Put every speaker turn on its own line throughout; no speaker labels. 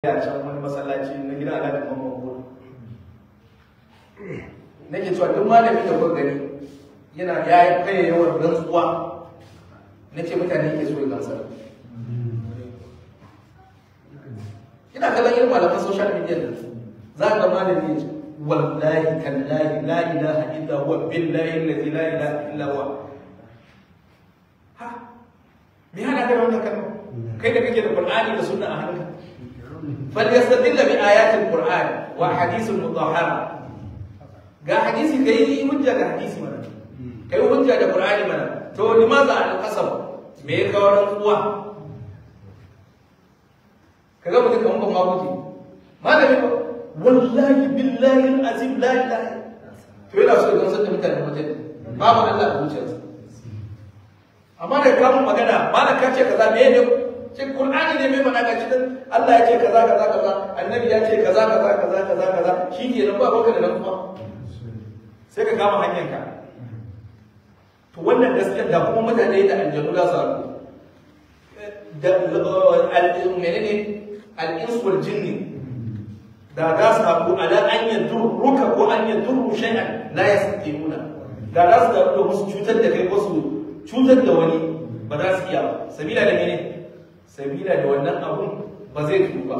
A can wani masallaci na gidan Alhaji Mamman Goro, nake cewa duk malamin da kuka gani yana ya yi kai yawan rantsuwa, nace mutane yake so ya gamsar. Ina kallon irin malaman social media nan, za ka ga malami ya ce wallahi tallahi la ilaha illa huwa billahi allazi la ilaha illa huwa. Ha, me hada ka da wannan kalma, kai da kake da Qur'ani da sunna a hannunka? فليستدل بآيات القرآن وأحاديث المطهرة. Ga hadisi, kai hujja da hadisi mana, kai hujja da Qur'ani mana. To limaza al-qasam, me ya kawo rantsuwa? Kaga mutum kaman ban maguji malami ba, wallahi billahi al-azim la ilaha. To yana so ya gamsar da mutane wajen babu Allah a zuciyarsa. Amma da kamun magana, malam ka ce kaza, me ne? Ce Qur'ani ne mai faɗa, gashi nan Allah ya ce kaza kaza kaza, Annabi ya ce kaza kaza kaza kaza kaza, shikenan, ba baka da nan kuma sai ka kama hanyar ka. To wannan gaskiyar da kuma mutane da aljanu za su haɗu da menene al-ins wal jinni, da za su haɗu ala an yadurruka ko an yadurru shay'an la yastati'una, da za su haɗu da musu cutar da kai ko su cutar da wani, ba za su iya ba. Sabila da mene? Sabila da wannan abun ba zai tubu ba.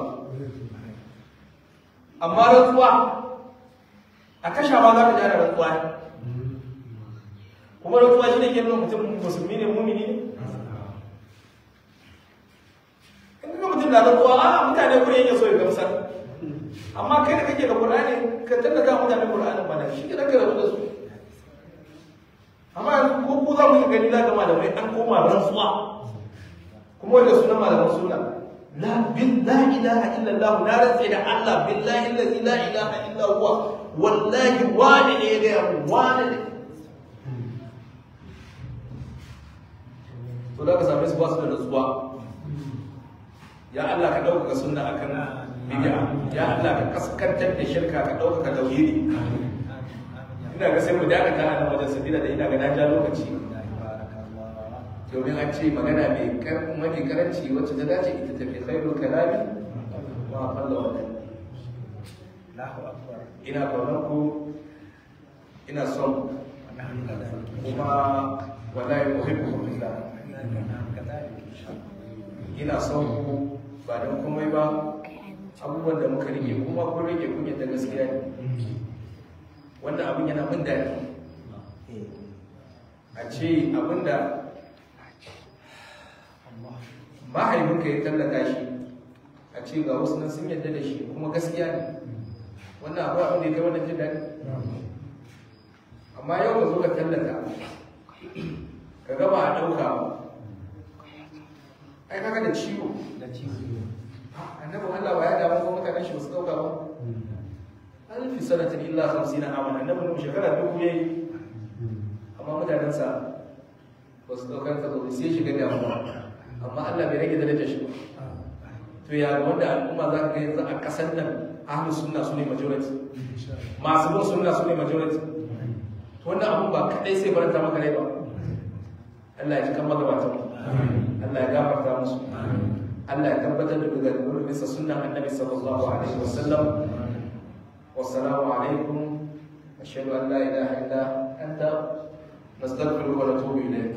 Amma rantsuwa a kasha ma za ka jara rantsuwa ne, kuma rantsuwa shi ne ke nuna mutum musulmi ne, mumini ne. In ga mutum na rantsuwa, a mutane kuri yake so ya gamsar. Amma kai da kake da Qur'ani, ka tallata mutane Qur'anin bana shi ke ka rabu da su. Amma yanzu ko ku za mu yi gani, za ga malamai an koma rantsuwa, kuma wanda suna malaman suna la bil la ilaha illa Allah, na rantse da Allah, billahi allazi la ilaha illa huwa, wallahi wani ne ya gaya mu, wani ne. To da ka same su ba su da nutsuwa. Ya Allah, ka ɗaukaka sunna akan bid'a. Ya Allah, ka kaskantar da shirka, ka ɗaukaka tauhidi. Ina ga sai mu dakata a nan wajen, sabila da ina ga na ja lokaci, domin an ce magana mai mafi karanci wacce ta dace ita tafi khairul kalami wa qalla wa. Ina kaunar ku, ina son kuma, wallahi uhibbukum fillah. Ina son ku ba don komai ba, abubuwan da muka rike kuma kun rike, kun yadda gaskiya ne. Wannan abin yana min daɗi, a ce abinda mahaifinka ya tallata shi, a ce ga wasu nan sun yadda da shi kuma gaskiya ne. Wannan abu abin da ya kai wannan jin daɗi. Amma yau ka zo ka tallata, ka gaba a ɗauka, ai kaga da ciwo.
Da ciwo.
Annabi Allah ba ya damu ko mutanen shi ba su ɗauka ba? Alfi sanatin illa 50 aman, annabi Nuhu shekara 1000 yayi, amma mutanensa ba su ɗaukar ta zo, sai shiga damuwa. Amma Allah bai rage darajar shi ba. To ya wanda al'umma za ka ga yanzu a ƙasar nan ahlus sunna su ne majority, masu bin sunna su ne majority. To wannan abun ba kadai sai faranta maka rai ba? Allah ya ji kan magabatan mu, Allah ya gafarta musu, Allah ya tabbatar da gudunar bisa sunnan Annabi sallallahu alaihi wasallam. Wassalamu alaikum, ashhadu an la ilaha illa anta, nastaghfiruka wa natubu ilayk.